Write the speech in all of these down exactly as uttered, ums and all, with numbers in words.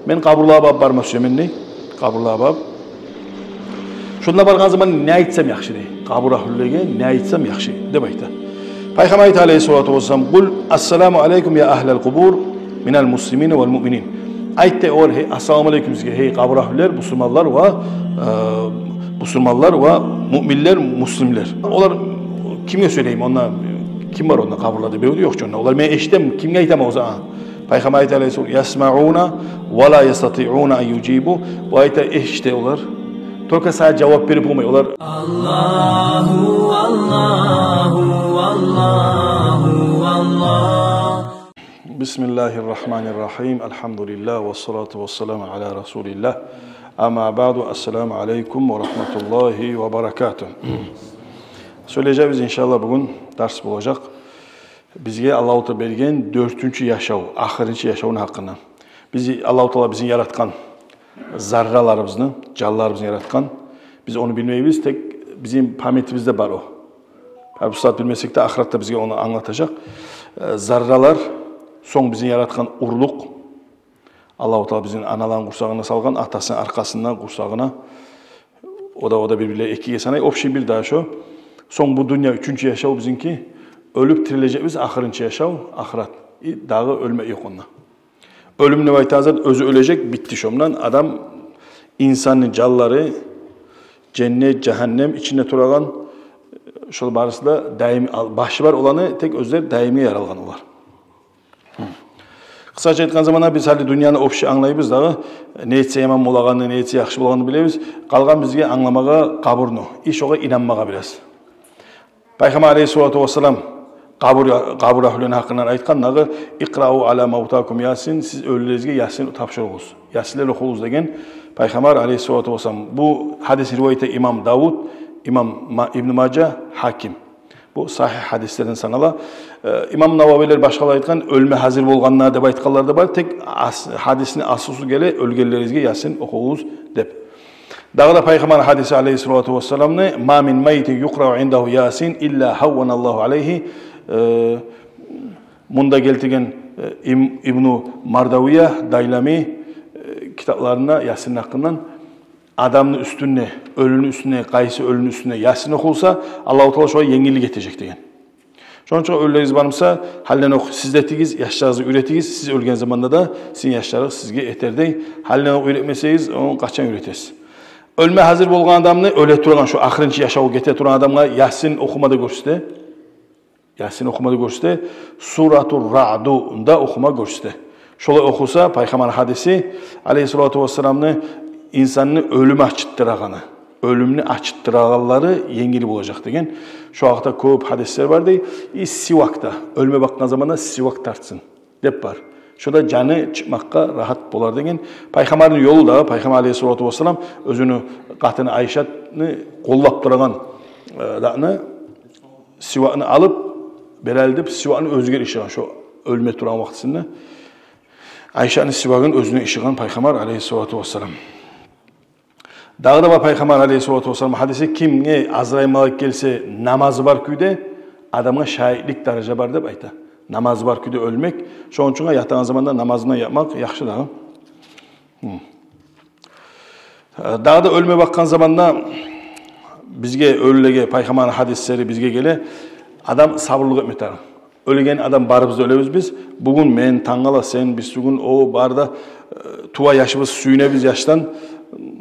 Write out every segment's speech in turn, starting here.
Мен къабурлагъа барып барма сюемен дей. Къабурлагъа барып. Шонда баргъан заман не айтсам яхшы дей. Къабур агьлюлеге не айтсам яхшы деп айта. Пайхаммар айта алайгьиссалату вассалам: «Къул ассаламу алайкум я агьлал къубур минал муслимина вал муъминин». Айт дей огъар: «Гьей, ассаламу алайкум сизге, гьей къабур агьлюлер, бусурманлар ва, э, бусурманлар ва муъминлер, муслимлер». Олар кимге сёйлеймен онда? Ким бар онда къабурларда? Бирев де ёкъ чу онда. Олар мени эшитеми? Кимге айтаман оьзю? Пайхаммар айта алайгьиссалам: «Ясмауна ва ла ястатиуна ан южибу». О айта, эшите олар. Только сагъа жавап берип болмай олар. Аллагьу, Аллагьу, Аллагьу, Аллагь. Бисмиллагьир рагьманир рагьим. Алгьамдулиллагь, вассалату вассаламу аля расулиллагь. Амма баъду, ассаламу алайкум ва рагьматуллагьи ва баракатугь. Сёйлежекбиз, иншааллагь, бугюн дарс болажакъ. Бизге Аллагьу Таала берген дёртюнчю яшав, ахырынчы яшавну гьакъында. Биз, Аллагьу Таала бизин яратгъан, зарраларыбызны, жанларыбызны яратгъан. Биз ону билмейбиз, тек бизин памятибизде бар о. Гьар бир сагьат билмесек де, ахыратда бизге ону англатажакъ. Э, зарралар, сонг бизин яратгъан урлукъ. Аллагьу Таала бизин аналаны къурсагъына салгъан, атасыны аркъасында, къурсагъына. О да, о да бир-бирлери экиге санай, общий бир дагъы шо. Сонг бу дюнья, уьчюнчю яшав бизинки, оьлюп тирилежекбиз, ахырынчы яшав, ахырат. И дагъы оьлмек ёкъ онда. Оьлюм деп айтагъан зат, оьзю оьлежек, битди шо булан. Адам, инсанны жанлары, женнет, жагьаннем ичинде турагъан, шол барысы да даим, ал-, башы бар оланы, тек оьзлер даимге яралгъан олар. Къысгъача айтгъан заманда, биз гьали дюньяны общий англайбыз дагъы, не этсе яман болагъанны, не этсе яхшы болагъанны билебиз. Къалгъан бизге англамагъа къабурну, и шогъар инанмагъа бираз. Пайхаммар алайгьиссалату вассалам къабур, къабур агьлюлени гьакъындан айтгъан дагъы: «Икърау аля мавтакум Ясин», сиз оьлюлеригизге Ясин тапшурагъыз, Ясинлер охугъуз деген Пайхаммар алайгьиссалату вассалам. Бу гьадис ривайат эте имам Давуд, имам Ма-, Ибну Мажа, Гьаким. Бу сагьигь гьадислерден санала. Э, имам Нававилер, башгъалар айтгъан, оьлме гьазир болгъанда деп айтгъанлар да бар. Тек ас-, гьадисни аслусу геле, оьлгенлеригизге Ясин охугъуз деп. Дагъы да Пайхаммар гьадиси алайгьиссалату вассаламны: «Ма мин майитин юкърау индагьу Ясин илла гьавваналлагьу алайгьи». Э, мунда гелтирген, э, Им-, Ибну Мардавия, Дайлами, э, китапларында Ясинни гьакъындан: адамны уьстюнде, оьлюню уьстюнде, къайсы оьлюню уьстюнде Ясин охулса, Аллагьу Таала шогъар енгиллик этежек деген. Шону учун оьлюлеригиз бар буса, гьалиден окъ сиз де этигиз, яшларыгъызгъа уьйретигиз, сиз оьлген заманда да сизин яшларыгъыз сизге этер дей. Гьалиден окъ уьйретмесегиз, ону къачан уьйретесиз? Оьлме гьазир болгъан адамны, оьле турагъан, шо ахырынчы яшаву гете турагъан адамгъа Ясин охума да гёрсете. Ясин охума да гёрсете, Суратур Раъду да охума гёрсете. Шолай охуса, Пайхаммар гьадиси, алайгьиссалату вассаламны, инсанны оьлюм ачытдырагъаны, оьлюмню ачытдырагъанлары енгил болажакъ деген. Шо гьакъда кёп гьадислер бар дей. И сивак да, оьлме бакъгъан заманда сивак тартсын деп бар. Шо да жаны чыкъмакъгъа рагьат болар деген. Пайхаммарны ёлу да, Пайхаммар алайгьиссалату вассалам оьзюню къатыны Айшатны къоллап турагъан, э, дагъыны, сивакны алып берели деп, сивакны оьзюне ышыгъан, шо оьлме турагъан вакътисинде Айшатны сивагын оьзюне ышыгъан Пайхаммар алайгьиссалату вассалам. Дагъы да бар Пайхаммар алайгьиссалату вассалам гьадиси: «Кимге Азрайыл малайик гелсе, намазы бар кюйде, адамгъа шагьитлик даража бар», – деп айта. Намазы бар кюйде оьлмек. Шону учун ятагъан заманда намазындан ятмакъ яхшы дагъы. Гьм. Дагъы да оьлме бакъгъан заманда бизге, оьлюлеге, Пайхаммарны гьадислери бизге геле, адам сабурлукъ этме тарыкъ. Оьлеген адам барыбыз да оьлебиз биз. Бугюн мен, тангала сен, бирисигюн о, бары да, э, тува яшыбыз, сююнебиз яшдан.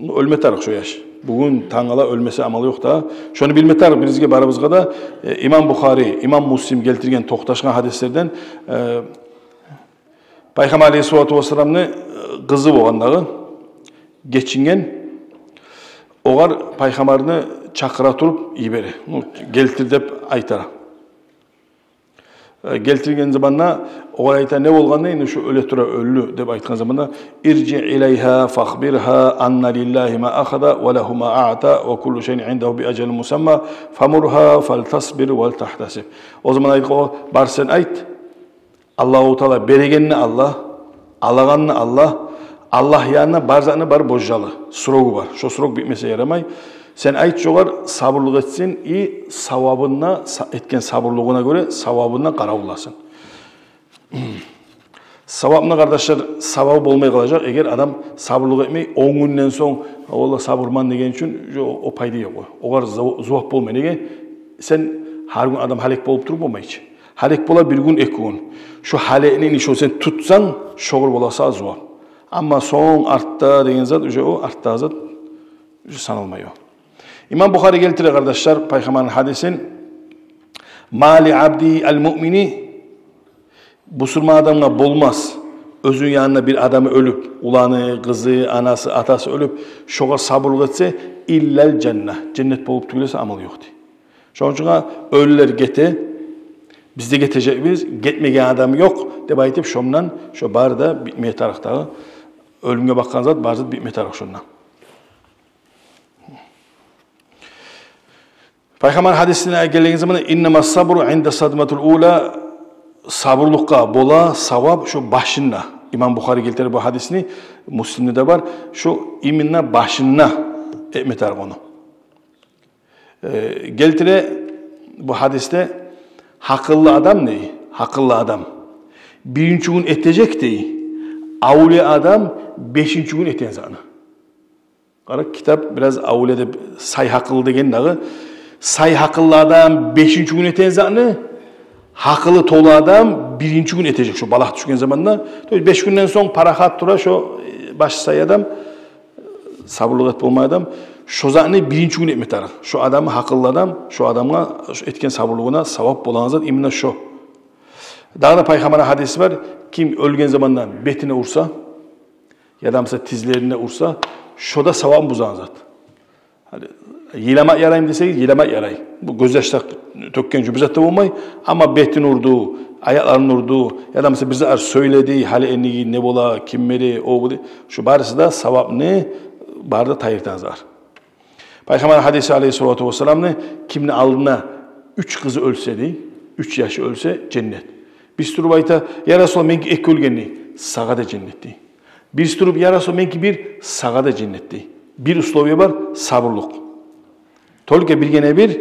Оьлме тарыкъ шо яш. Бугюн, тангала оьлмесе амалы ёкъ да. Шону билме тарыкъ бизге, барыбызгъа да. Э, имам Бухари, имам Муслим гелтирген токъташгъан гьадислерден, э, Пайхаммар алайгьиссалату вассаламны, э, къызы болгъан дагъы, гечинген, огъар Пайхаммарны чакъыра туруп йибере. Ну, гелтир деп айтар. Э, гелтирген заманда огъар айта, не болгъан, энни шу оьле тура оьлдю деп айтгъан заманда: «Иржи илайгьа фахбиргьа анна лиллагьи ма ахаза ва лагьу ма аъта ва куллу шайин индагьу би ажалин мусамма, фамургьа фалтасбир валтахтасиб». О заман айт огъар: «Бар, сен айт, Аллагьу Таала берегенни Аллагь, алагъанны Аллагь, Аллагь янында бар затны бар божалы, срогу бар. Шо срок битмесе ярамай. Сен айт шогъар, сабурлукъ этсин, и савабына, са-, этген сабурлугъуна гёре савабына къаравулласын». Савапны, къардашлар, савабы болмай къалажакъ, эгер адам сабурлукъ этмей, он гюнден сонг, «Валлагь, сабурман» деген учун, жо-, о пайда ёкъ. Огъар зу-, зувап болмай. Неге? Сен гьар гюн адам гьалек болуп туруп болмай чы. Гьалек бола бир гюн, эки гюн. Шо гьалекни, шо сен тутсанг, шогъар бола сагъа зувап. Амма сонг артда деген зат, уже о артда зат, уже саналмай о. Имам Бухари гелтире, къардашлар, Пайхаммарны гьадисин: «Ма ли абди ал-муъмини», бусурман адамгъа болмас, оьзюню янында бир адамы оьлюп, уланы, къызы, анасы, атасы оьлюп, шогъар сабурлукъ этсе, «иллал жанна», женнет болуп тюгюл эсе амал ёкъ дей. Шону учун оьлюлер гете, биз де гетежекбиз, гетмеген адам ёкъ деп айтып, шондан шо бары да битме тарыкъ дагъы. Оьлюмге бакъгъан зат, бары зат битме тарыкъ шондан. Пайхаммар гьадисине гелген заманда: «Иннама сабру инда садматул ула», сабурлукъгъа бола савап шо башында. Имам Бухари гелтире бу гьадисни, Муслимде де бар. Шо именно башында этме тарыкъ ону. Э, гелтире бу гьадисде: гьакъыллы адам, дей, гьакъыллы адам биринчи гюн этежек, дей, авлия адам бешинчи гюн этеген затны. Къара, китап бираз авлия деп, сай гьакъыллы деген дагъы. Сай гьакъыллы адам бешинчи гюн этеген затны гьакъылы толу адам биринчи гюн этежек, шо балагь тюшген заманда. То есть беш гюнден сонг парахат тура шо, э, башы сай адам, сабурлукъ этип болмай адам, шо затны биринчи гюн этме тарыкъ. Шо адамы, гьакъыллы адам, шо адамгъа шо этген сабурлугъуна савап болагъан зат именно шо. Дагъы да Пайхаммарны гьадиси бар: ким оьлген заманда бетине урса, яда буса тизлерине урса, шо да савабын бузагъан зат. Гьали йылама яраймы десегиз, йылама ярай. Бу гёзьяш да тёкген учун бир зат да болмай. Амма бетин урду, аякъларын урду, яда буса бир затлар сёйледи, гьали энниги не бола, ким бере, о бу де, шо барысы да савапны бары да тайдырагъан зат. Пайхаммар гьадиси алейгьиссалату вассаламны: кимни алдына уьч къызы оьлсе, дей, уьч яшы оьлсе, женнет. Бириси туруп айта: «Я Расулаллагь, меники эки оьлген», дей, сагъа да женнет, дей. Бириси туруп: «Я Расул, меники бир», сагъа да женнет, дей. Бир условие бар, сабурлукъ. Только биргине бир: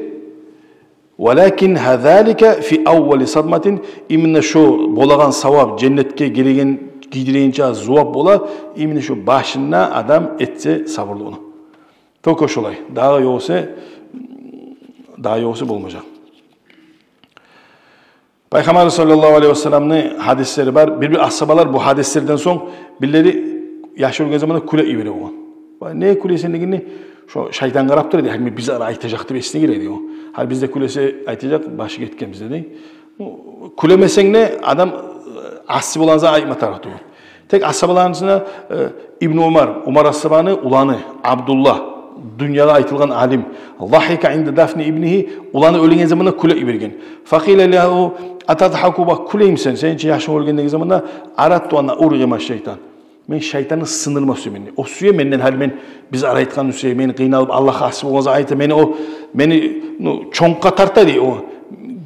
«Валакин залика фи аввали садматин», именно шо болагъан савап, женнетге гиреген, гийдирегенче зувап бола именно шо башында адам этсе сабурлугъуну. Только шолай. Дагъы ёгъесе, дагъы ёгъесе болмажакъ. Пайхаммар саллаллагьу алейгьи вассаламны гьадислери бар. Бир-бир асгьабалар бу гьадислерден сонг бирлери яшы оьлген заманда кюлеп йибере болгъан. «Вай, не кюлейсен?» дегенде, «Шо шайтан къарап тура», дей, «гьали бир зат айтажакъ деп эсине геле», дей о. «Гьали бизде кюлесе айтажакъ, башы гетген бизде», дей. Ну, кюлемесенг де, адам, э, асси болгъан зат айтма тарыкъ тюгюл. Тек асгьабаланы ичинде, э, Ибну Умар, Умар асгьабаны уланы Абдуллагь, дюньягъа айтылгъан алим, «загьика инда дафни ибнигьи», уланы оьлген заманда кюлеп йиберген. «Факъила лагьу атазгьаку», «Бакъ, кюлеймисен, сени чи яшынг оьлген», деген заманда, «арадту ан ургъима шайтан». «Мен шайтанны сындырма сюемен, дей. О сюе менден, гьали мен бир зат айтгъанны сюе, мени къыйналып, Аллагьгъа асси болгъан зат айта, мени о, мени, ну, чонкъгъа тарта, дей, о.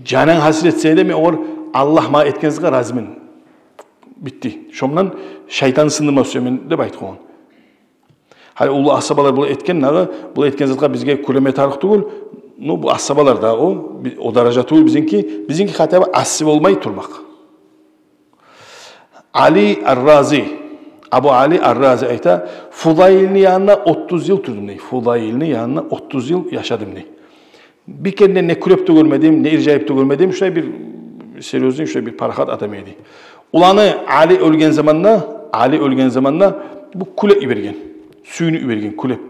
Жаным гьасирет этсе де, мен огъар, Аллагь магъа этген затгъа разимен. Битди. Шондан шайтанны сындырма сюемен», деп айтгъан. Гьали уллу асгьабалар булай этген, дагъы булай этген затгъа бизге кюлеме тарыкъ тюгюл. Ну, бу асгьабалар да о, би-, о даража тюгюл бизинки. Бизинки хотя бы асси болмай турмакъ. Али ар-Рази, Абу Али ар-Рази айта: «Фудайлны янында отуз йыл турдум», дей. «Фудайлны янында отуз йыл яшадым», дей. «Бир керен де не кюлеп де гёрмедим, не иржайып да гёрмедим. Шулай бир серьёзный, шулай бир парахат адам эди». Уланы Али оьлген заманда, Али оьлген заманда бу кюлеп йиберген. Сююнюп йиберген, кюлеп.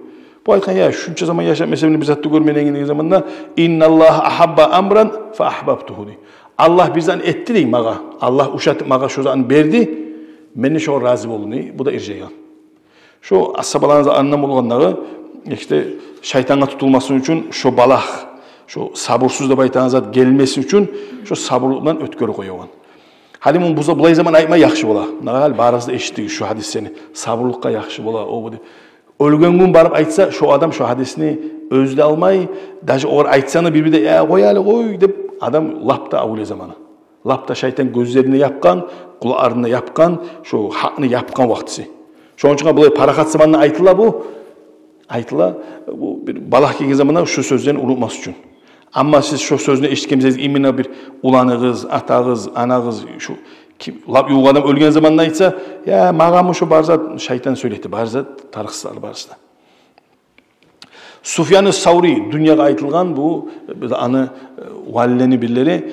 Бу айтгъан: «Я, шунча заман яшап, мен сенден бир зат да гёрмеймен», деген заманда: «Инналлагьа агьабба амран фа агьбабтугьу», дей. «Аллагь бир затны этди, дей, магъа. Аллагь ушатып магъа шо затны берди. Мен де шогъар рази болдум», дей. Бу да иржайгъан. Шо асгьабаланы андан болгъан дагъы, ишде, шайтангъа тутулмасын учун, шо балагь, шо сабурсуз деп айтагъан зат гелмесин учун, шо сабурлукъдан оьтгерип къоягъан. Гьали муну буза-, булай заман айтма яхшы бола. Муна гьали барыгъыз да эшитдигиз шо гьадислени. Сабурлукъгъа яхшы бола, о бу деп. Оьлген гюн барып айтса, шо адам шо гьадисни оьзю де алмай, даже огъар айтсанг да, бир-бирде: «Я, къой гьали, къой», деп, адам лап да авлия заманы. Лап да шайтан гёзлерин де япгъан, къулакъларын да япгъан, шо гьакъны япгъан вакътиси. Шону учун булай парахат заманда айтыла бу. Айтыла, бу бир балагь гелген заманда шо сёзлени унутмас учун. Амма сиз шо сёзню эшитген эсегиз, именно бир уланыгъыз, атагъыз, анагъыз, шо Ким, лап ювукъ адам оьлген заманда айтса: «Я, магъамы шо бар зат, шайтан сёйледи, бар зат, тарыкъсызлар барысы да». Суфьяны Саври дюньягъа айтылгъан бу, аны, э, валилени бирлери.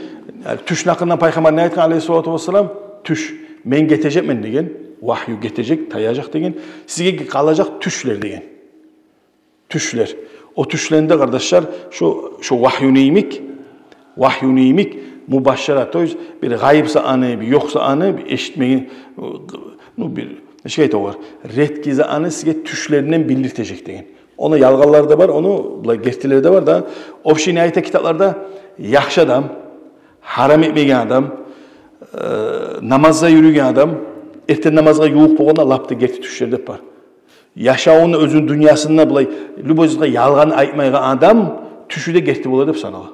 Тюшню гьакъындан Пайхаммар не айтгъан, алейгьиссалату вассалам? Тюш, мен гетежекмен деген, вагью гетежек, таяжакъ деген, сизге къалажакъ тюшлер деген. Тюшлер. О тюшлеринде, къардашлар, шо, шо вагьюну йимик, вагьюну йимик мубашшара, то есть бир гъайып затны, бир ёкъ затны, бир эшитмеген, ну, бир, нечик айта олар, редкий затны сизге тюшлеринден билдиртежек деген. Ону ялгъанлары да бар, ону булай гертилери де бар да. Общий не айта китапларда: яхшы адам, гьарам этмеген адам, э, намазгъа юрюген адам, эртен намазгъа ювукъ болгъанда лап да герти тюшлер деп бар. Яшавунда, оьзюню дюньясында булай любой затгъа ялгъан айтмайгъан адам тюшю де герти бола деп санала.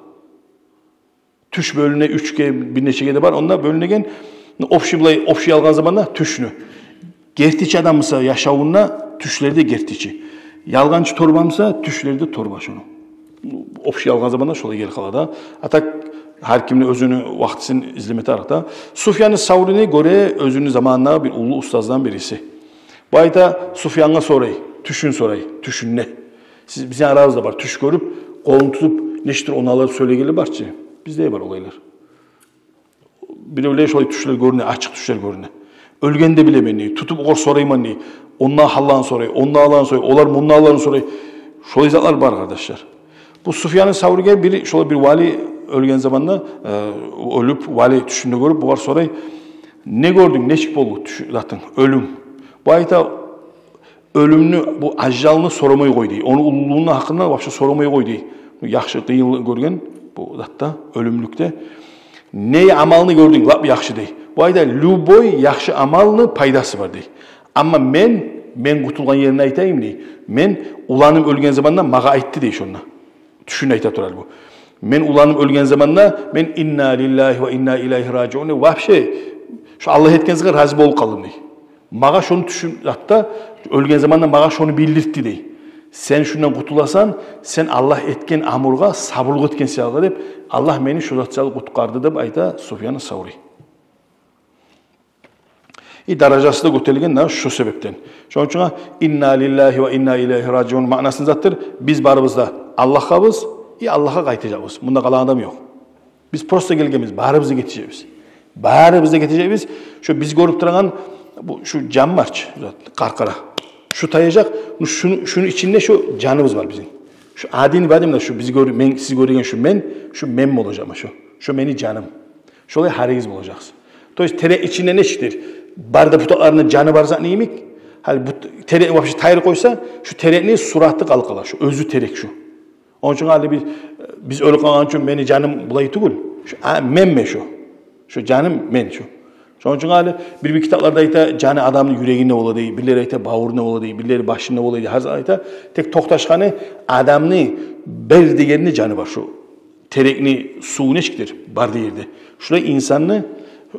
Тюш бёлюне уьчге, бир нечеге де бар, онда бёлюнеген, общий булай, общий алгъан заманда тюшню. Гертичи адам буса яшавунда, тюшлери де гертичи. Ялгъанчы торба буса, тюшлери де торба шону. Общий алгъан заманда шолай гелип къала да. А так, гьар кимни оьзюню вакътисин излеме тарыкъ да. Суфьяны Саврини гёре оьзюню заманындагъы бир уллу устаздан бириси. Бу айта, Суфьянгъа сорай, тюшюн сорай, тюшюнде. Сиз, бизин арабызда бар, тюш гёрюп, къолун тутуп, нечтир ону алып сёйлегенлер бар чы. Бизде бар олайлар. Биревлеге шолай тюшлер гёрюне, ачыкъ тюшлер гёрюне. Оьлгенде билемен дей, тутуп огъар сорайман дей. Онда гьалларын сорай, онда гьалларын сорай, олар мунда гьалларын сорай. Шолай затлар бар, къардашлар. Бу Суфьяны Савриге бир, шолай бир вали оьлген заманда, э, оьлюп, вали тюшюнде гёрюп, бугъар сорай: «Не гёрдюнг, нечик болду тюш, затынг, оьлюм?» Бу айта: «Оьлюмню, бу ажжалны сорамай къой, – дей. – Ону уллулугъуну гьакъында вообще сорамай къой, – дей. – Яхшы, къыйын гёрген бу затда, оьлюмлюкде. Не амалны гёрдюнг лап яхшы?» – дей. Бу айта: «Любой яхшы амалны пайдасы бар, – дей. – Амма мен, мен къутулгъан ерин айтайым, – дей. – Мен, уланым оьлген заманда магъа айтды, – дей, – шонда». Тюшюн айта турар бу. «Мен, уланым оьлген заманда, мен инна лиллагьи ва инна илайгьи ражиун деп, вообще, шо Аллагь этгенге рази болуп къалдым, – дей. – Магъа шону тюшюн, гьатта оьлген заманда магъа шону билдиртди, – дей. – Сен шундан къутуласан, сен Аллагь этген амургъа сабурлукъ этген саялы деп, Аллагь мени шо зат саялы къутгъарды», – деп айта Суфьян Саври. И даражасы да гётерилген да шо себепден. Шону учун «Инна лиллагьи ва инна илайгьи ражиун» маънасы затдыр: биз барыбыз да Аллагьгъабыз, и Аллагьгъа къайтажакъбыз. Мунда къалагъан адам ёкъ. Биз просто гелгенбиз, барыбыз да гетежекбиз. Барыбыз да гетежекбиз. Шо биз гёрюп турагъан бу, шу жан бар чы, зат, къаркъара. Шу таяржакъ, ну, шуну, шуну ичинде шо жаныбыз бар бизин. Шу адин бадим да, шу биз гёр-, мен, сиз гёрген шу мен, шу мен болажакъман шу. Шу мени жаным. Шолай гьаригиз болажакъсыз. То есть терек ичинде нечикдир? Бары да бутакъларыны жаны бар затны йимик. Гьали бут-, терекни вообще тайдырып къойса, шу терекни сураты къалып къала, шу оьзю терек шу. Ону учун гьали биз, биз оьлюп къалгъан учун мени жаным булай тюгюл. Шу, а, менмен шу. Шу жаным мен шу. Шону учун гьали бир-бир китапларда айта, жаны адамны юрегинде бола дей, бирлери айта бавурунда бола дей, бирлери башында бола дей, гьар зат айта. Тек токъташгъаны адамны бир дегенни жаны бар шу. Терекни суву нечикдир? Бар дей ерде. Шулай инсанны, э,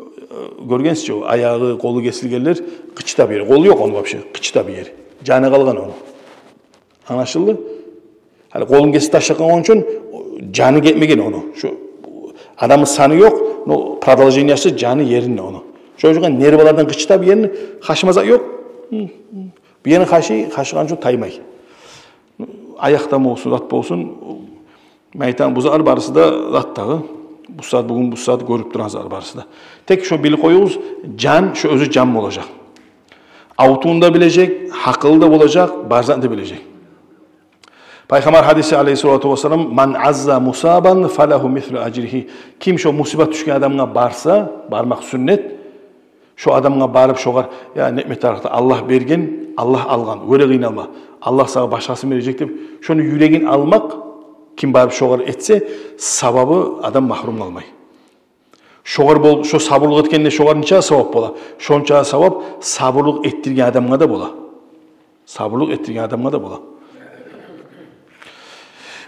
гёргенсиз чи, аягъы, къолу гесилгенлер, къычытаб ери. Къолу ёкъ ону вообще, къычытаб ери. Жаны къалгъан ону. Англашылды? Гьали къолун гесип ташлап къойгъан учун жаны гетмеген ону. Шу адамны саны ёкъ, но продолжениясы жаны еринде ону. Шону учун нервалардан къычытаб ерин, хашма зат ёкъ. Бир ерин хашый, хашыгъан учун таймай. Аякъдан болсун, зат болсун, мен айтаман, бу затлар барысы да зат дагъы. Бу сагьат, бугюн бу сагьат гёрюп турагъан затлар барысы да. Тек шо билип къоюгъуз, жан, шо оьзю жан болажакъ. Авутун да билежек, гьакъылы да болажакъ, бар затны да билежек. Пайхаммар гьадиси алейгьиссалату вассалам: «Ман азза мусабан фалагьу мислу ажригьи». Ким шо мусибат тюшген адамгъа барса, бармакъ сюннет, шо адамгъа барып шогъар, я, нетме тарыкъда, Аллагь берген, Аллагь алгъан, оьре къыйналма, Аллагь сагъа башгъасын бережек деп, шону юрегин алмакъ, ким барып шогъар этсе, савабы адам магьрюм къалмай. Шогъар бол-, шо сабурлукъ этгенде шогъар нече савап бола, шонча савап сабурлукъ этдирген адамгъа да бола. Сабурлукъ этдирген адамгъа да бола.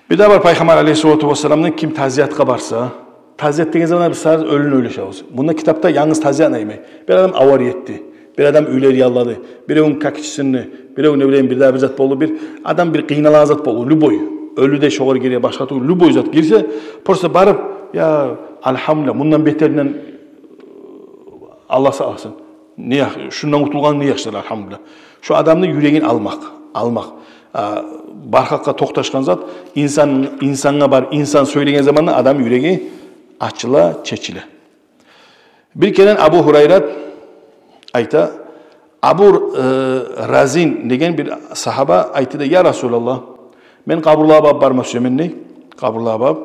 Бир де бар, Пайхаммар алейгьиссалату вассаламны ким тазиятгъа барса, тазият деген заманда биз сары оьлюню ойлашабыз. Мунда китапда янгыз тазиятны айтмай. Бир адам авария этди, бир адам уьйлери яллады, биревню какчы сынды, биревню, не билейим, бир де бир зат болду, бир адам бир къыйналагъан зат болду, любой. Оьлю де шогъар гире, башгъа тюгюл, любой зат гирсе, просто барып, я, альгьамдулиллагь, мундан бетеринден Аллагь сакъласын. Не яхшы, шундан къутулгъан не яхшыдыр, альгьамдулиллагь. Шо адамны юрегин алмакъ, алмакъ. А, бар гьакъгъа токъташгъан зат, инсан, инсангъа барып, инсан сёйлеген заманда адам юреги ачыла, чечиле. Бир керен Абу Гьурайрат айта, Абу, э, Разин деген бир сагьаба айтды дей: «Я Расулаллагь, мен къабурлагъа барып, барма сюемен, – дей, – къабурлагъа барып.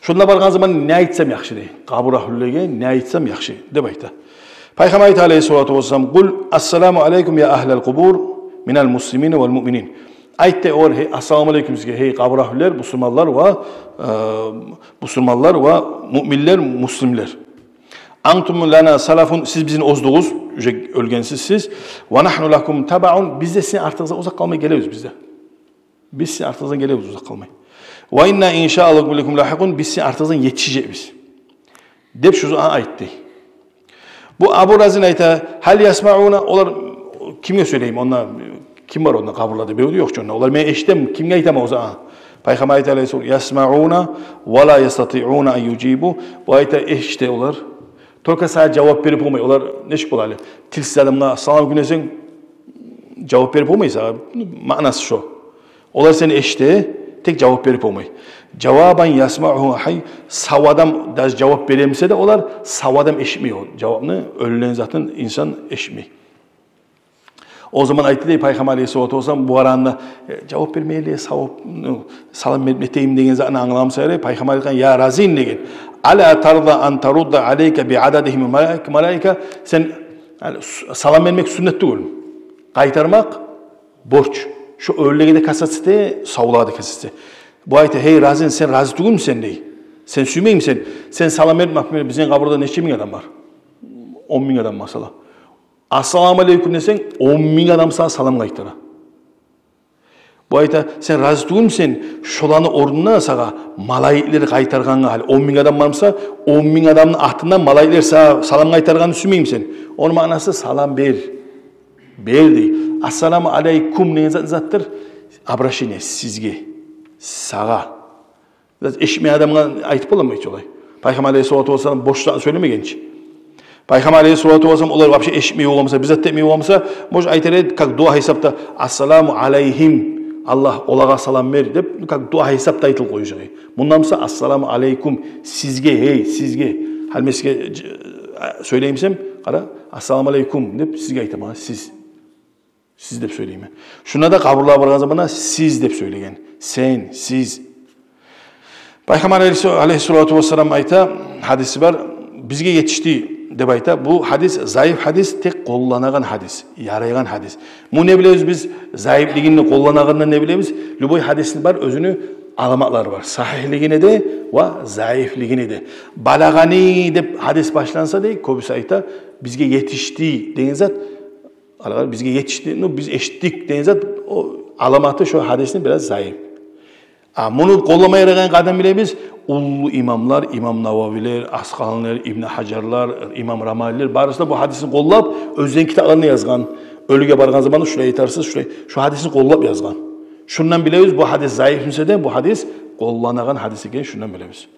Шонда баргъан заман не айтсам яхшы, – дей, – къабур агьлюлеге не айтсам яхшы?» – деп айта. Пайхаммар айта, алейгьиссалату вассалам: «Къул ассаламу алейкум я агьлал къубур минал муслимина вал муъминин». Айт дей огъар: «Гьей, ассаламу алейкум сизге, гьей, къабур агьлюлер, бусурманлар ва, э, бусурманлар ва муъминлер, муслимлер. Антум лана салафун, сиз бизин оздугъуз, уже оьлгенсиз сиз. Ва нагьну лакум табаун, биз де сизин артыгъыздан узакъ къалмай гелебиз биз де. Биз сизин артыгъыздан гелебиз узакъ къалмай. Ва инна иншааллагьу бикум лагьикъун, биз сизин артыгъыздан етишежекбиз», – деп шо заман айтды дей. Бу Абу Разин айта: «Гьал ясмауна, олар кимге сёйлеймен онда, ким бар онда къабурларда, бирев де ёкъ чу онда. Олар мени эшитеми, кимге айтаман о заман?» Пайхаммар айта, алейгьиссалам: «Ясмауна ва ла ястатиуна ан южибу». Бу айта, эшите олар. Только сагъа жавап берип болмай. Олар нечик бола гьали? Тилсиз адамгъа салам алейкум десенг, жавап берип болмай сагъа. Маънасы шо. Олар сени эшите, тек жавап берип болмай. Жавабан ясмаугьу гьай, сав адам даже жавап бере буса да, олар сав адам эшитмей о жавапны, оьлген затын инсан эшитмей. О заман айтды дей Пайхаммар алейгьиссалату вассалам, бу аранда, э, жавап бермейли, сав, ну, салам берип нетейим деген затны англамаса ярай, Пайхаммар айтгъан: «Я Разин, – деген, – ала тарда ан тарудда алейка би ададигьим малаик-, малаика, сен, яни, с-, салам бермек сюннет тюгюл. Къайтармакъ борч. Шо оьлюлеге де касаться эте, савлагъа да касаться эте». Бу айта: «Гьей, Разин, сен рази тюгюлмюсен, – дей. – Сен сюймеймисен? Сен салам берип, например, бизин къабурда нече минг адам бар? Он минг адам, масала. Ассаламу алейкум десенг, он минг адам сагъа салам къайтара». Бу айта: «Сен рази тюгюлмюсен, шоланы орнуна сагъа малайиклер къайтаргъангъа, гьали он минг адам бар буса, он минг адамны атындан малайиклер сагъа салам къайтаргъанны сюймеймисен?» Ону маънасы: «Салам бер. Бер, – дей. – Ассаламу алейкум деген зат, затдыр обращение сизге, сагъа». Зат эшитмейген адамгъа айтып боламы эч олай? Пайхаммар алейгьиссалату вассалам бош зат сёйлемеген чи. Пайхаммар алейгьиссалату вассалам олар вообще эшитмей болгъан буса, бир зат да этмей болгъан буса, может, айтар эди, как дуа гьисапда: «Ассаламу алейгьим, Аллагь, олагъа салам бер», – деп, ну, как дуа гьисапда айтылып къоюжакъ эди. Мундан буса: «Ассаламу алейкум, сизге, гьей, сизге». Гьали мен сизге ж-, а, сёйлеймисем, къара, «Ассаламу алейкум» деп сизге айтаман, сиз. «Сиз» деп сёйлеймен. Шунда да къабурлагъа баргъан заманда «сиз» деп сёйлеген. Сен, сиз. Пайхаммар алейгьи-, алейгьиссалату вассалам айта, гьадиси бар, бизге етишди деп айта. Бу гьадис заиф гьадис, тек къолланагъан гьадис, ярайгъан гьадис. Муну не билебиз биз? Заифлигин де, къолланагъандан не билебиз? Любой гьадисни бар оьзюню аламатлары бар. Сагьигьлигине де ва заифлигине де. «Балагъани» деп гьадис башланса дей, кёбюсю айта, «бизге етишди» деген зат, алагъа «бизге етишди», ну, «биз эшитдик» деген зат, о аламаты шо гьадисни бираз заиф. А муну къоллама ярайгъан къайдан билебиз? Уллу имамлар, имам Нававилер, Аскъаланилер, Ибн Гьажарлар, имам Рамалилер, барысы да бу гьадисни къоллап, оьзлени китапларында язгъан. Оьлюге баргъан заманда шулай айтарсыз, шулай, шу гьадисни къоллап язгъан. Шундан билебиз, бу гьадис заиф буса да, бу гьадис къолланагъан гьадис экенин шундан билебиз.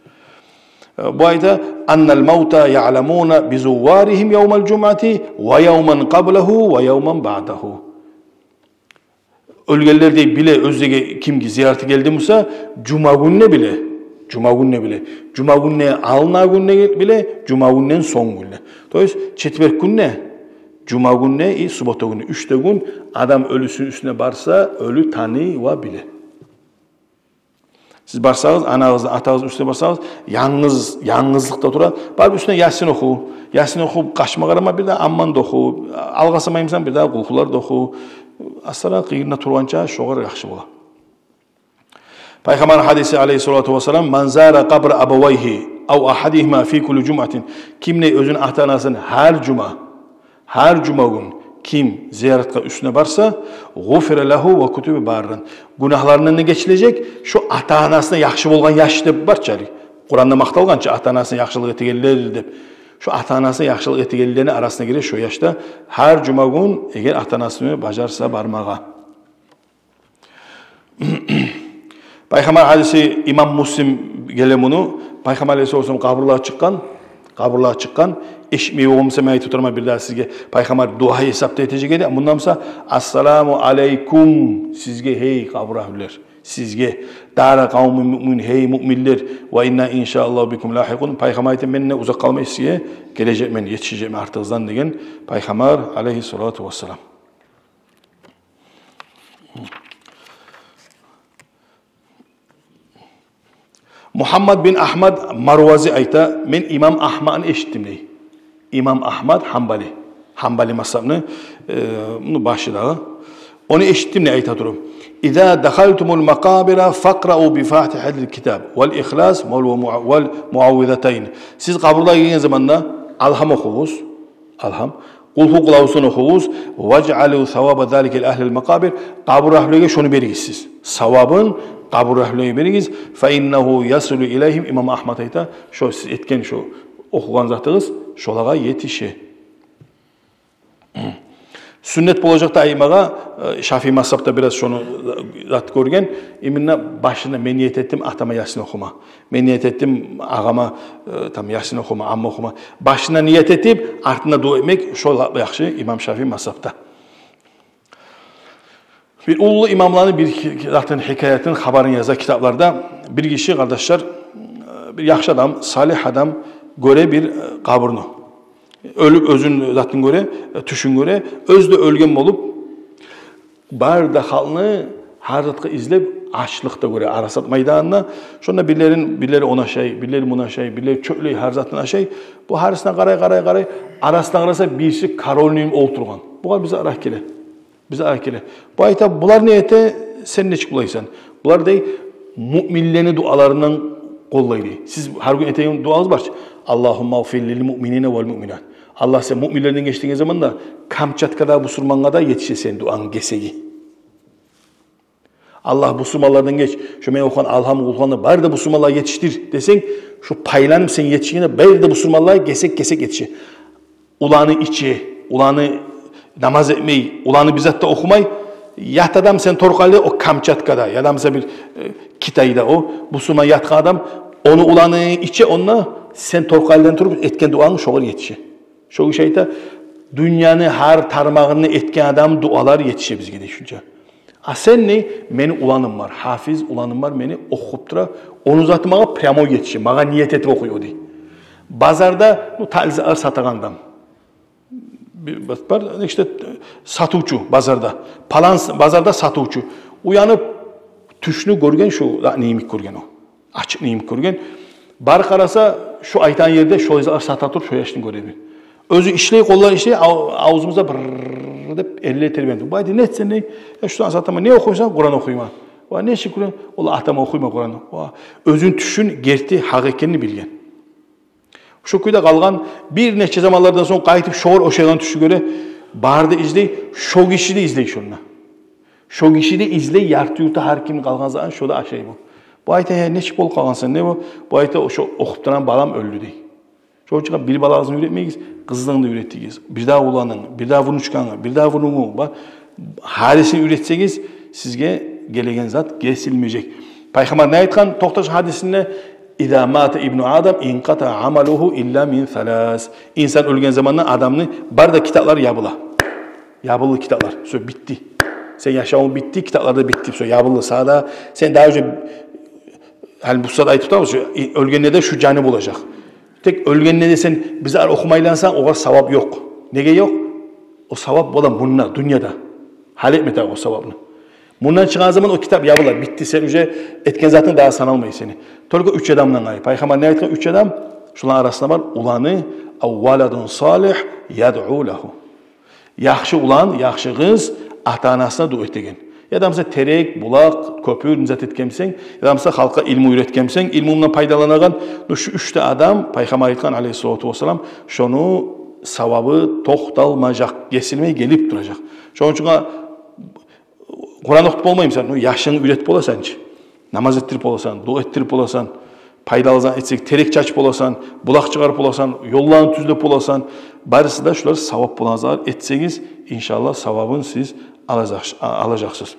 Э, бу айта: «Аннал мавта яъламуна бизувваригьим явмал жумъати ва явман къаблагьу ва явман баъдагьу». Оьлгенлер дей биле, оьзлеге кимге зияратгъа гелди буса, жума гюнде биле. Жума гюнде биле. Жума гюнде алдын гюнде биле, жума гюнден сонг гюнде. То есть четверг гюнде, жума гюнде и суббота гюнде, уьч де гюн адам оьлюсюню уьстюне барса, оьлю таный ва биле. Сиз барсагъыз, анагъызны, атагъызны уьстюне барсагъыз, янгыз, янгызлыкъда тура, барып уьстюне Ясин оху. Ясин охуп, къачма къарама, бир де Амман да оху. Алгъасамаймысан, бир де Къулгьулар да оху. Астара къыйырында тургъанча шогъар яхшы бола. Пайхаммар гьадиси алейгьиссалату вассалам: «Ман зара къабра абавайгьи ав агьадигьима фи кулли жумъатин». Ким де оьзюню ата-анасын гьар жума, гьар жума гюн ким зияратгъа уьстюне барса, «гъуфира лагьу ва кутиба барран». Гюнагьларындан да гечилежек, шо ата-анасына яхшы болгъан яш деп бар чы гьали. Къуранда макъталгъан чы ата-анасына яхшылыкъ этегенлер деп. Шо ата-анасына яхшылыкъ этегенлени арасына гире шо яш да, гьар жума гюн, эгер ата-анасы бажарса бармагъа. Пайхаммар гьадиси, имам Муслим геле муну, Пайхаммар алейгьиссалату вассалам къабурлагъа чыкъгъан, Къабурлагъа чыкъгъан, эшитмей болгъан буса, мен айтып турман бирдагъы сизге, пайхаммар дуа гьисапда этежек эди. Мундан буса: «Ассаламу алайкум сизге, гьей къабур агьлюлер, сизге, дара къавмун муъмин, гьей муъминлер, ва инна иншааллагьу бикум лагьикъун». Пайхаммар айтды: «Мен де узакъ къалмай сизге гележекмен, етишежекмен артыгъыздан», — деген пайхаммар алайгьиссалату вассалам. Мухаммад бин Агьмад Марвази айта: «Мен имам Агьмадны эшитдим», — дей. Имам Агьмад Гьанбали. Гьанбали мазгьабны, э, ну, башы дагъы. Ону эшитдим, — дей, — айта туруп: «Иза дахалтумул макъабира факърау би фатигьатил китаб вал ихлас вал муа-, вал муаввизатайн». Сиз къабурлагъа гирген заманда Алгьам охугъуз. Алгьам. «Къулгьу къулавзун» охугъуз. «Важъалу саваба залика ли агьлил макъабир». Къабур агьлюлеге шону беригиз сиз. Савабын къабур агьлюлеге беригиз. «Фа иннагьу ясилу илайгьим». Имам Агьмад айта, шо сиз этген, шо охугъан затыгъыз шолагъа етише. Сюннет болажакъ да айтмагъа, э, Шафии мазгьабда бираз шону зат гёрген, именно башына: «Мен ният этдим атама Ясин охума. Мен ният этдим агъама, э, там, Ясин охума, Амма охума». Башына ният этип, артына дуа этмек, шо лап яхшы имам Шафии мазгьабда. Бир уллу имамланы бир хи-, затын, хикаятын, хабарын яза китапларда. Бир гиши, къардашлар, э, бир яхшы адам, салигь адам гёре бир, э, къабурну. Оьлюп, оьзюн затын гёре, э, тюшюн гёре, оьзю де оьлген болуп, бары да халкъны гьар затгъа излеп, ачлыкъда гёре Арасат майданында. Шонда бирлерин, бирлери ону ашай, бирлери муну ашай, бирлери чёплей, гьар затын ашай. Бу гьарисине къарай, къарай, къарай, арасына къараса, бириси корольну йимик олтургъан. Бугъар бир зат геле. Бир зат геле. Бу айта: «Булар не эте, сен нечик булайсан?» «Булар, — дей, — муъминлени дуаларындан къоллай», — дей. «Сиз гьар гюн этеген дуагъыз бар чы: Аллагьумма гъфир лил муъминина вал муъминат. Аллагь, сен муъминлерден геч деген заманда, Камчаткадагъы бусурмангъа да етише сени дуанг гесеги. Аллагь, бусурманлардан геч, шо мен охугъан Алгьам, Къулгьуну бары да бусурманлагъа етишдир», — десенг, шо пайланып сен етишгенде, бары да бусурманлагъа гесек-гесек етише. Уланы иче, уланы намаз этмей, уланы бир зат да охумай, ят адам сен торкъалда, о Камчаткада, яда мисал бир, э, Китайда о бусурман ятгъан адам, ону уланы иче, онда сен торкъалдан туруп этген дуанг шогъар етише. Шо гиши айта: «Дюньяны гьар тармагъында этген адам дуалар етише бизге», — дей, шунча. А сен не? «Мени уланым бар, гьафиз уланым бар, мени охуп тура, ону заты магъа прямой етише, магъа ният этип охуй о», — дей. Базарда, ну, тализалар сатагъан адам. Бир бар, бар, иште, сатывчу базарда. Палан с-, базарда сатывчу. Уянып, тюшню гёрген, шо да не йимик гёрген о. Ачыкъ не йимик гёрген. Барып къараса, шо айтагъан ерде шо зат сата туруп, шо яшны гёре. Оьзю ишлей, къоллар ишлей, ав-, авзубузда бир деп эрлер тербенди. Бу айта: «Не этесен?» — дей. «Э, шуну сатаман». «Не охуйсан?» «Къуран охуйман». «Ва, нечик Къуран?» «Ол атама охуйман Къуранны». Ва, оьзюню тюшюн герти гьакъ экенин билген. Шо кюйде къалгъан, бир нече заманлардан сонг къайтып шогъар ошайгъан тюшню гёре, бары да излей, шо гиши де излей шонда. Шо гиши де излей, ярты-юрту гьар кимни къалгъан затын шо да ашай бу. Бу айта: «Э, нечик болуп къалгъансан, не бу?» Бу айта: «Шо охуп турагъан балам оьлдю», — дей. Шону учун бир балагъызны уьйретмегиз, къызынгны да уьйретигиз. Бирдагъы уланынг, бирдагъы внучкангны, бирдагъы внугунгну, ба-, гьарисин уьйретсегиз, сизге гелеген зат гесилмежек. Пайхаммар не айтгъан токъташгъан гьадисинде? «Иза мата ибну Адам инкъатаа амалугьу илла мин салас». Инсан оьлген заманда адамны бары да китаплары ябыла. Ябылды китаплар. Всё, битди. Сен яшавунг битди, китаплар да битди. Всё, ябылды. Сагъа да, сен дагъы уже, гьали бу сагьат айтып турабыз, оьлгенде де шу жаны болажакъ. Тек оьлгенде де сен бир зат охумай айлансанг, огъар савап ёкъ. Неге ёкъ? О савап бола мунда, дюньяда. Гьалек этме тарыкъ о савапны. Мундан чыкъгъан заман о китап ябыла, битди, сен уже этген затынг дагъы саналмай сени. Только уьч адамдан къайры. Пайхаммар не айтгъан? Уьч адам, шуланы арасында бар уланы: «Ав валадун салигь ядъу лагьу». Яхшы улан, яхшы къыз ата-анасына дуа этеген. Яда мисал терек, булакъ, кёпюр, не зат этгенсен, яда мисал халкъгъа илму уьйретгенсен, илмудан пайдаланагъан, ну, шу уьч де адам, Пайхаммар айтгъан, алайгьиссалату вассалам, шону савабы токъталмажакъ, гесилмей гелип туражакъ. Шону учун Къуран охутуп болмаймысан, ну, яшынгны уьйретип боласан чы. Намаз этдирип боласан, дуа этдирип боласан, пайдалы зат этсек, терек чачып боласан, булакъ чыгъарып боласан, ёлланы тюзлеп боласан. Барысы да шулар савап болагъан затлар, этсегиз, иншаллагь, савабын сиз алажакъ-, а-, алажакъсыз.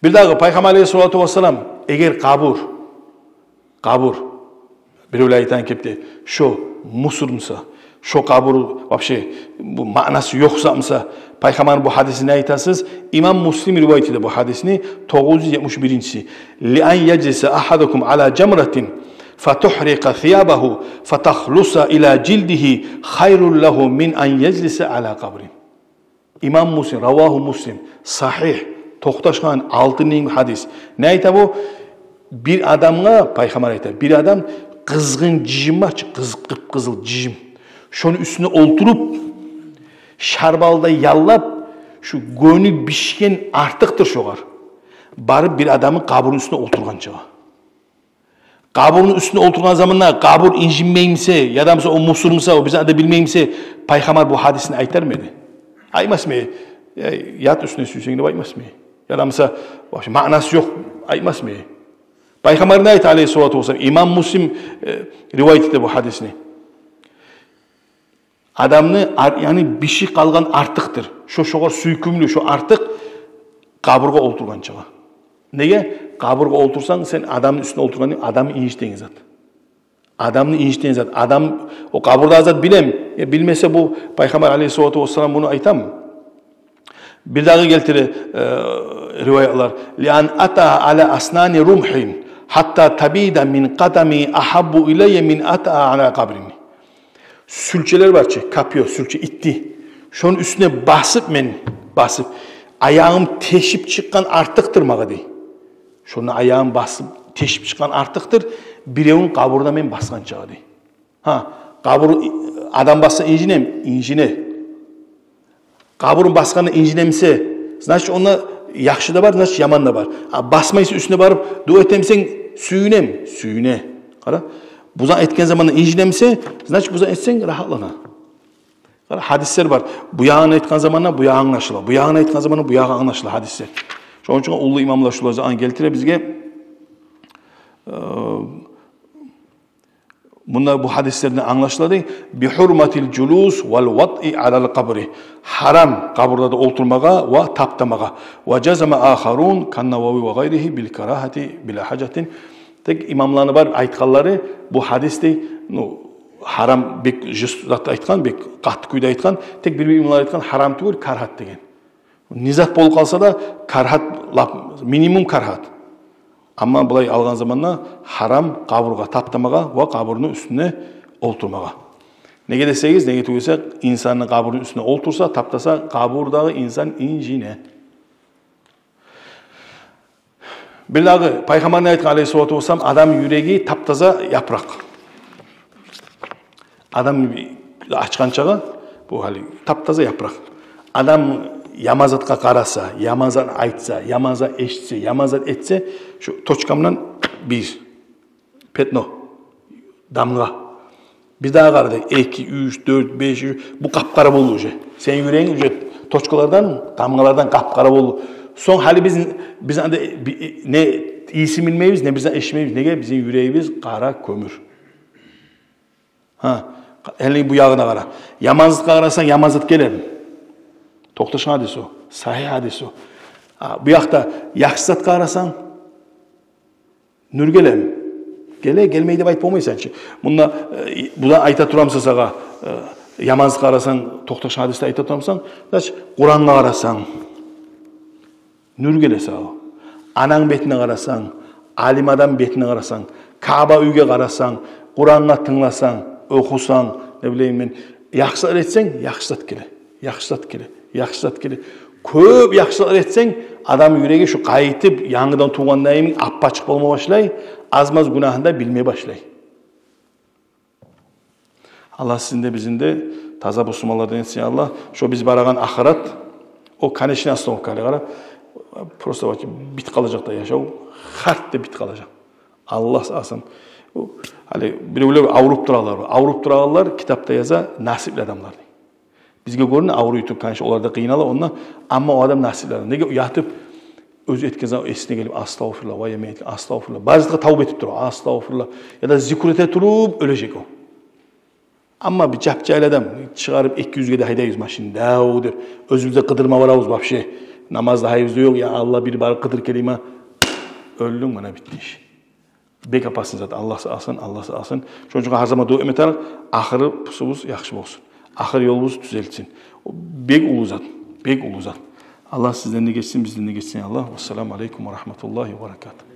Бирдагъы, Пайхаммар алайгьиссалату вассалам, эгер къабур, къабур, Биревлер айтагъан кепде, шо мусор буса, шо къабур вообще бу маънасы ёкъ зат буса, Пайхаммар бу гьадисни айтасыз, имам Муслим ривайат эте бу гьадисни, тогъуз юз етмиш биринчиси. «Ли ан яжлиса агьадукум ала жамратин фатугьрикъа сиябагьу фатахлуса ила жилдигьи хайрун лагьу мин ан яжлиса ала къабрин». Имам Муслим, равагьу Муслим, сагьигь, токъташгъан, алтын йимик гьадис. Не айта бу? Бир адамгъа, Пайхаммар айта, бир адам къызгъын жыжым бар чы, къыз-, къып-къызыл жыжым. Шону уьстюне олтуруп, шарбалда яллап, шу гёню бишген артыкъдыр шогъар. Барып бир адамны къабурну уьстюне олтургъанчагъа. Къабурну уьстюне олтургъан заманда къабур инжинмеймисе, яда буса о мусор буса, о бир зат да билмеймисе, Пайхаммар бу гьадисни айтармы эди? Айтмасмы эди? Э, ят уьстюне сюйсенг деп айтмасмы эди? Яда буса вообще маънасы ёкъ айтмасмы эди? Пайхаммар не айта, алейгьиссалату вассалам, имам Муслим, э, ривайат эте бу гьадисни. Адамны ар-, яни бишип къалгъан артыкъдыр. Шо шогъар сюйкюмлю, шо артыкъ къабургъа олтургъанчагъа. Неге? Къабургъа олтурсанг, сен адамны уьстюне олтургъан, адамны инжитеген зат. Адамны инжитеген зат. Адам, о къабурда зат билеми? Э, билмесе бу Пайхаммар алейгьиссалату вассалам буну айтамы? Бирдагъы гелтире, э, риваятлар. «Ли ан атаа ала аснани румгьин гьатта табида мин къадами агьаббу илайя мин атаа ала къабрин». Сюлчелер бар чы, копьё, сюлче, итти. Шону уьстюне басып мен, басып, аягъым тешип чыкъгъан артыкъдыр магъа, дей. Шону аягъым басып, тешип чыкъгъан артыкъдыр, биревню къабурун мен басгъанчагъа, дей. Гьа, къабур, адам басса инжинеми? Инжине. Къабурун басгъанда инжинемисе, значит, онда яхшы да бар, значит, яман да бар. А басмайса, уьстюне барып дуа этемисенг, сююнеми? Сююне. Къара, бу зат этген заманда инжинемисе, значит, бу зат этсенг, рагьатлана. Къара, гьадислер бар. Бу ягъын айтгъан заманда бу ягъы англашыла, бу ягъын айтгъан заманда бу ягъы англашыла гьадислер. Шону учун уллу имамлар шулай затны гелтире бизге. Э, Мунда бу гьадислерден англашыла, дей, «би гьурматил жулус вал ватъи алал къабри». Гьарам къабурларда олтурмагъа ва таптамагъа. «Ва жазама ахарун кан Навави ва гъайригьи бил карагьати била гьажатин». Тек имамланы бар айтгъанлары, бу гьадис, дей, ну, гьарам, бек жюст зат айтгъан, бек къатты кюйде айтгъан, тек бир-бир имамлар айтгъан, гьарам тюгюл, карагьат деген. Не зат болуп къалса да, карагьат лап, минимум карагьат. Амма булай алгъан заманда гьарам къабургъа таптамагъа ва къабурну уьстюне олтурмагъа. Неге десегиз, неге тюгюл эсе, инсанны къабурну уьстюне олтурса, таптаса, къабурдагъы инсан инжине. Бирдагъы, Пайхаммар не айтгъан, алейгьиссалату вассалам, адам юреги таптаза япыракъ. Адам ачгъанчагъа бу гьали таптаза япыракъ. Адам яман затгъа къараса, яман зат айтса, яман зат эшитсе, яман зат этсе, шу точкамдан бир пятно, дамгъа. Бирдагъы къарады, эки, уьч, дёрт, беш, уьч, бу къап-къара болду уже. Сени юрегинг уже точкалардан, дамгъалардан къап-къара болду. Сонг гьали биз, биз анда би-, не ийисин билмейбиз, не бир зат эшитмейбиз. Неге? Бизин юрегибиз къара кёмюр. Гьа, гьали бу ягъына къара. Яман затгъа къарасанг, яман зат гелеми? Токъташгъан гьадис о, сагьигь гьадис о. А, бу якъда яхшы затгъа къарасанг, нюр гелеми? Геле, гелмей деп айтып болмайсан чы. Мунда, э, бу да айта турамыса сагъа, э, яман затгъа къарасанг, токъташгъан гьадисде айта турамыса, значит, Къурангъа къарасанг, нюр геле сагъа. Ананг бетине къарасанг, алим адам бетине къарасанг, Каъба уьйге къарасанг, Къурангъа тынгласанг, охусанг, не билейим мен, яхшы зат этсенг, яхшы зат геле, яхшы зат геле, яхшы зат геле. Кёп яхшы зат этсенг, адам юреги шу къайтып янгыдан тувгъандай йимик ап-ачыкъ болма башлай, аз-маз гюнагьын да билме башлай. Аллагь сизин де, бизин де таза бусурманлардан этсин, Аллагь. Шо биз барагъан ахырат, о конечный остановка, гьали къара, просто битип къалажакъ да яшав, гьарт деп битип къалажакъ. Аллагь сакъласын. О, гьали биревлер авруп туралар, авруп туралар, китапда яза, насипли адамлар дей. Бизге гёрюне авруй туруп, конечно, олар да къыйнала онда, амма о адам насипли адам. Неге? Ятып, оьзю этген заман эсине гелип, астагъфируллагь, вай, мен этген, астагъфируллагь. Бары затгъа тавба этип тура, астагъфируллагь. Яда зикру эте туруп оьлежек о. Амма бир жап-жагьил адам, чыгъарып эки юзге де гьайдайбыз машинни, дав деп, оьзюбюз де къыдырма барабыз вообще. Намаз да гьайыбызда ёкъ, я Аллагь, бир барып къыдырып гелейим а. Оьлдюнг, муна битди иш. Бек опасный зат. Аллагь сакъласын, Аллагь сакъласын. Шону учун гьар заман дуа этме тарыкъ, ахырыбызны яхшы болсун. Ахыр ёлубузну тюзелтсин. О бек уллу зат, бек уллу зат. Аллагь сизден де гечсин, бизден де гечсин, Аллагь. Вассаламу алейкум ва рагьматуллагьи ва баракатугь.